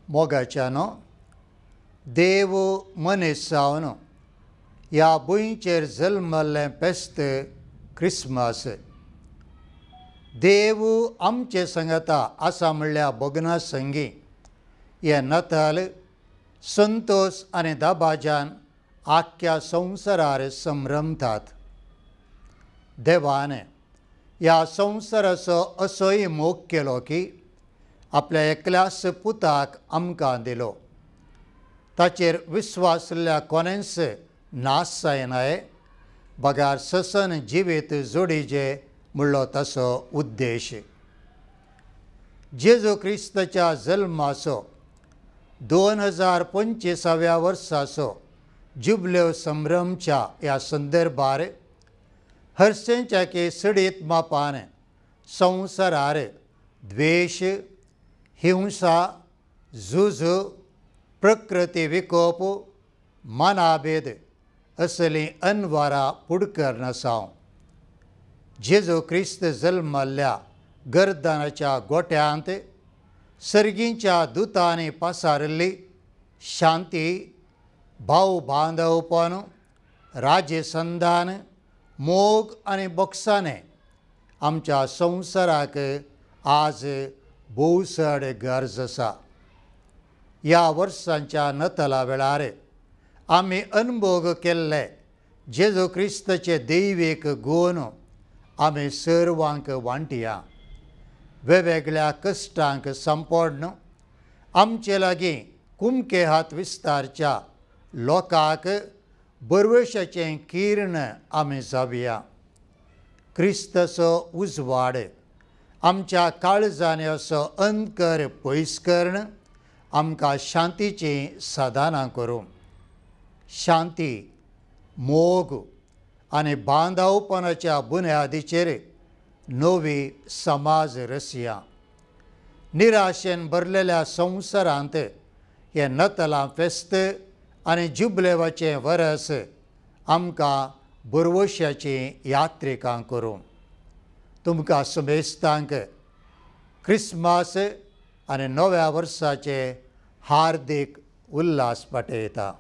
मोगाच्यानो, देव मनीस जावन ह्या भुंयचेर जल्मल्लें फेस्त क्रिसमस। देव आमचे संगता आसा म्हणल्या भोगना संगी हें नताल संतोष आनी दबाज्यान आख्ख्या संवसारार संभ्रमतात। देवान ह्या संवसाराचो असोय मोग केलो की आपल्या एकल्याच पुताक आमकां दिलो। ताचेर विस्वासल्या कोणेंच नाश जायनाय बगार ससन जिवीत जोडीजे म्हणलो तसो उद्देश। जेजू क्रिस्ताच्या जल्माचो 2025व्या वर्साचो जुबलेव संभ्रमच्या ह्या संदर्भार हरसेंच्या की सडीत मापान संवसारार द्वेश, हिंसा, झूज, प्रकृती विकोप, मानाभेद असलीं अनवारां पुडकरनासांव। जेजू क्रिस्त जल्मल्ल्या गर्दनाच्या गोट्यांत सर्गींच्या दुतांनी पासारिल्ली शांती, भाव बांदवपण, राजसंधान, मोग आनी बोक्साने आमच्या संवसाराक आज भोव चड गरज आसा। ह्या वर्सांच्या नतला वेळार आमी अनभोग केल्ले जेजू क्रिस्ताचे दैवीक गूण आमी सर्वांक वांटया। वेगवेगळ्या कश्टांक सांपडून आमचे लागीं कुमके हात विस्तारच्या लोकांक बरवेशाचें किर्ण आमी जावया। क्रिस्ताचो उजवाड आमच्या काळजांनी असो अंधकार पयस करून आमकां शांतीचीं साधनां करूं। शांती, मोग आनी बांदावपणाच्या बुन्यादीचेर नवी समाज रसया। निराशेन भरलेल्या संवसारांत हें नतलां फेस्त आनी जुबलेवाचें वरस आमकां बरवश्याचीं यात्रिकां करूं। तुमकां समेस्तांक क्रिसमस आनी नव्या वर्साचे हार्दीक उल्हास पाठयता।